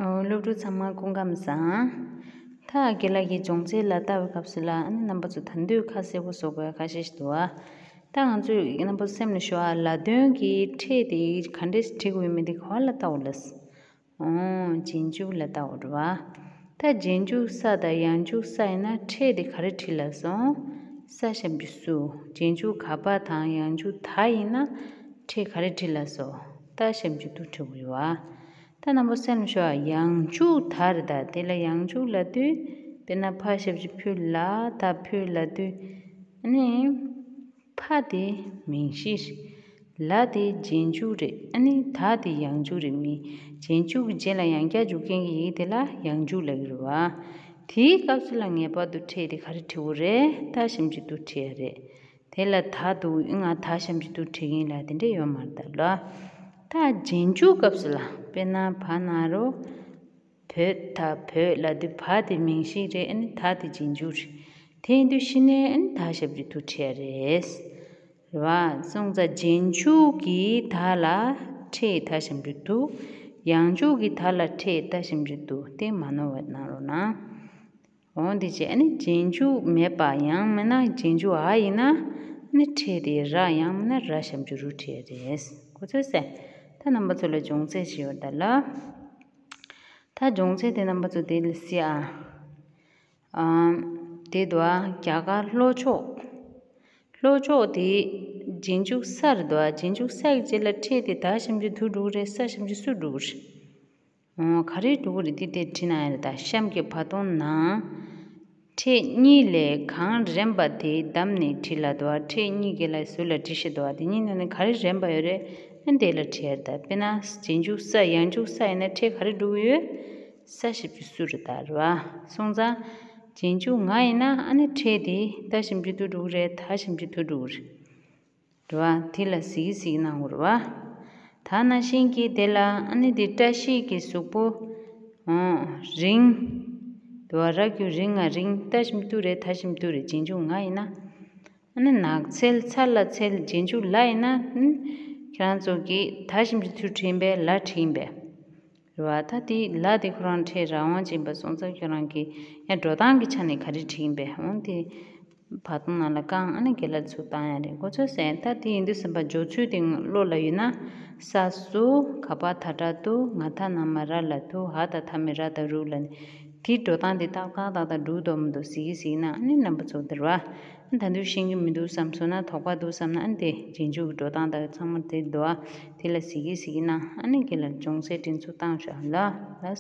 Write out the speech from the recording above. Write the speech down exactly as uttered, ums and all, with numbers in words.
ཨོ། སློབ་ཕྲུག་ཚང་མ་སྐུ་ཁམས་བཟང་། ད་རྒན་ལགས་ཀྱིས་སྦྱོང་ཚན་ལ་ལྟ་བའི་སྐབས་སུ་ལ་ཨ་ནི་རྣམ་པ་ཚོ་ད་དུང་ཁ་གསལ་པོ་བཟོ་དགོས་ཁ་ཤས་ཤིག་འདུག་ཨ། ད་ང་ཚོས་རྣམ་པ་ཚོ་སེམས་ལ་ཞོག་ཨ། ལ་དོན་གྱི་ཕྲད་དེ་ག་འདྲས་བྲིས་དགོས་ཡོད་མེད་དེ་ག་པར་ལ་ལྟ་འོ་ལགས། ཨོ། རྗེས་འཇུག་ལ་ལྟ་འོ་རེད་བ། ད་རྗེས་འཇུག་ས་དང་ཡང་འཇུག་ས་ཡིན་ན་ཕྲད་དེ་ག་རེ་བྲིས་ལབ་སོང་། ས་ཞབས་ཀྱུ་སུ། རྗེས་འཇུག་ག་པ་དང་ཡང་འཇུག་ད་ཡིན་ན་ཕྲད་ག་རེ་བྲིས་ལབ་སོང་། ད་ཞབས་ཀྱུ་ཏུ་བྲིས་དགོས་རེད་བ། ད་རྣམ་པ་སེམས་ལ་ཞོག་ཨ། ཡང་འཇུག་ད་རེད། ད་དེ་ལ་ཡང་འཇུག་ལབ་དུས་དཔེར་ན་ཕ་ཞབས་ཀྱུ་ཕུ་ལ་ད་ཕུ་ལབ་དུས་ཨ་ནི། ཕ་དེ་མིང་གཞི་རེད། ལ་དེ་རྗེས་འཇུག་རེད། ཨ་ནི་ད་དེ་ཡང་འཇུག་རེད། མི་རྗེས་འཇུག་གི་རྗེས་ལ་ཡང་བསྐྱར་འཇུག་མཁན་གྱི་ཡི་གེ་དེ་ལ་ཡང་འཇུག་ལབ་ཀྱི་རེད་བ། དེའི་སྐབས་སུ་ལ་ངེས་པར་དུ་ཕྲད་དེ་ག་རེ་བྲིས་དགོས་རེད། ད་ཞབས་ཀྱུ་ཏུ་བྲིས་ཡ་རེད། དེ་ལ་ད་འདུག་ང་ད་ཞབས་ཀྱུ་ཏུ་བྲིས་ཀྱིན་ལ་དེ་འདྲས་ཡོད་མ་རེད་ད་ལོ། ད་རྗེས་འཇུག་སྐབས་སུ་ལ་དཔེར་ན་བ་ན་རོ། བོད་ད་བོད་ལབ་དུས་བ་དེ་མིང་གཞི་རེད། ཨ་ནི་ད་དེ་རྗེས་འཇུག་རེད། དེ་ཡིན་དུས་གཞི་ནས་ཨ་ནི་ད་ཞབས་ཀྱུ་ཏུ་བྲིས་ཡ་རེད། རེད་བ། སོང་ཙང་རྗེས་འཇུག་གི་ད་ལ་ཕྲད་ད་ཞབས་ཀྱུ་ཏུ། ཡང་འཇུག་གི་ད་ལ་ཕྲད་ད་ཞབས་ཀྱུ་ཏུ་དེ་མ་ནོར་བ་གནང་རོགས་གནང་། འོ་འདི་བྱས་ཨ་ནི་རྗེས་འཇུག་མེད་པ་ཡང་མིན་ན་རྗེས་འཇུག་འ་ཡིན་ན་ཨ་ནི་ཕྲད་དེ་ར་ཡང་མིན་ན་ར་ཞབས་ཀྱུ་རུ་བྲིས་ཡ་རེད། གོ་ཚོད་སེ། ད་རྣམ་པ་ཚོ་ལ་སྦྱོང་ཚན་ཞིག་ཡོད་ད་ལ། ད་སྦྱོང་ཚན་དེ་རྣམ་པ་ཚོ་དེ་ལ་གཟིགས་ཨ། ཨམ། དེ་དུ་ཨ་རྒྱ་གར་ལྷོ་ཕྱོགས། ལྷོ་ཕྱོགས་དེ་རྗེས་འཇུག་ས་རེད་དོ། རྗེས་འཇུག་ས་ཀྱི་རྗེས་ལ་ཕྲད་དེ་ད་ཞབས་ཀྱུ་དུ་འགྲོ་གི་རེད། ས་ཞབས་ཀྱུ་སུ་འགྲོ་གི་རེད། འོ། ག་རེ་འགྲོ་གི་རེད། དེ་དེ་བྲིས་ན་ཡ་རེད། ད་གཤམ་གྱི་བར་སྟོང་ནང་། ཕྲད་གཉིས་ལས་གང་རན་པ་དེ་བདམས་ནས་བྲིས་ལ་དོ། ཕྲད་གཉིས་ཀྱི་ལ་ཟུར་ལ་བྲིས་ཤེས་དོ། དེ་གཉིས་ནང་ནས་ག་རེ་རན་པ་ཡོད་རེད། ཨ་དེ་ལ་བྲིས་ཡ་རེད། ད་དཔེར་ན་རྗེས་འཇུག་ས་ཡང་འཇུག་ས་ཡིན་ན་ཕྲད་ག་རེ་འགྲོ་གི་ཡོད། ས་ཞབས་ཀྱུ་སུ་རེད་ད་རེད་བ། སོང་ཙང་། རྗེས་འཇུག་ང་ཡིན་ན་ཨ་ནི་ཕྲད་དེ་ད་ཞབས་ཀྱུ་ཏུ་འགྲོ་གི་རེད། ད་ཞབས་ཀྱུ་ཏུ་འགྲོ་གི་རེད། རེད་བ། དེ་ལ་གཟིགས་གཟིགས་གནང་དགོས་རེད་བ། ད་ནང་བཞིན་གྱི་དེ་ལ་ཨ་ནི་དེ་བཀྲ་ཤིས་ཀྱི་གཟུགས་པོ། འོ། རིང་། དུ་བ་ར་གུ་རིང་ང་རིང་། ད་ཞབས་ཀྱུ་ཏུ་རེད། ད་ཞབས་ཀྱུ་ཏུ་རེད། རྗེས་འཇུག་ང་ཡིན་ན། ཨ་ནི་ནགས་ཚལ་ཚ་ལ་ཚལ། རྗེས་འཇུག་ལ་ཡིན་ན། ཨ་ནི་ཁྱེད་རང་ཚོ་གིས་ད་ཞབས་ཀྱུ་ཏུ་བྲིས་པས་ལ་བྲིས་པས། རེད་བ། ད་དེ་ལ་དེ་ཁོ་རང་ཕྲད་རང་དབང་ཅན་པ་སོང་ཙང་ཁྱོད་རང་གིས་ཡང་འགྲོ་སྟངས་ཀྱི་ཆ་ནས་ག་རེ་བྲིས་པས། འོ་དེ། བར་སྟོང་ནང་ལ་བཀང་ཨ་ནི་རྒན་ལགས་ཚུར་བཏང་ཡ་རེད། གོ་ཚོད་སེ། ད་དེ་ཡིན་དུས་ཙམ་པ་སྦྱོར་ཚུལ་དེ་བློ་ལ་ཡོད་ན། ས་སུ། ག་པ་ད་དྲ་ཏུ། ང་ད་ན་མ་ར་ལ་ཏུ། འ་ད་ཐ་མི་ར་ད་རུ་ལ་ནི། དེའི་འགྲོ་སྟངས་དེ་ཏག་ཏག་ཏག་ཏག་འགྲོ་འདུག་མི་འདུག་གཟིགས་གཟིགས་ན་ཨ་ནི་རྣམ་པ་ཚོ་དེར་བ། ད་དུང་ཤེས་ཀྱི་མི་འདུག་བསམ་སོང་ན། དོགས་པ་འདུག་བསམ་ན་ཨ་ནི་དེ་རྗེས་འཇུག་གི་འགྲོ་སྟངས་དག་ཚང་མ་དེ་འདུག་ཨ། དེ་ལ་གཟིགས་གཟིགས་ན་ཨ་ནི་རྒན་ལགས་སྦྱོང་ཚན་དེ་ཚོ་བཏང་ཤག་ལ་ལ།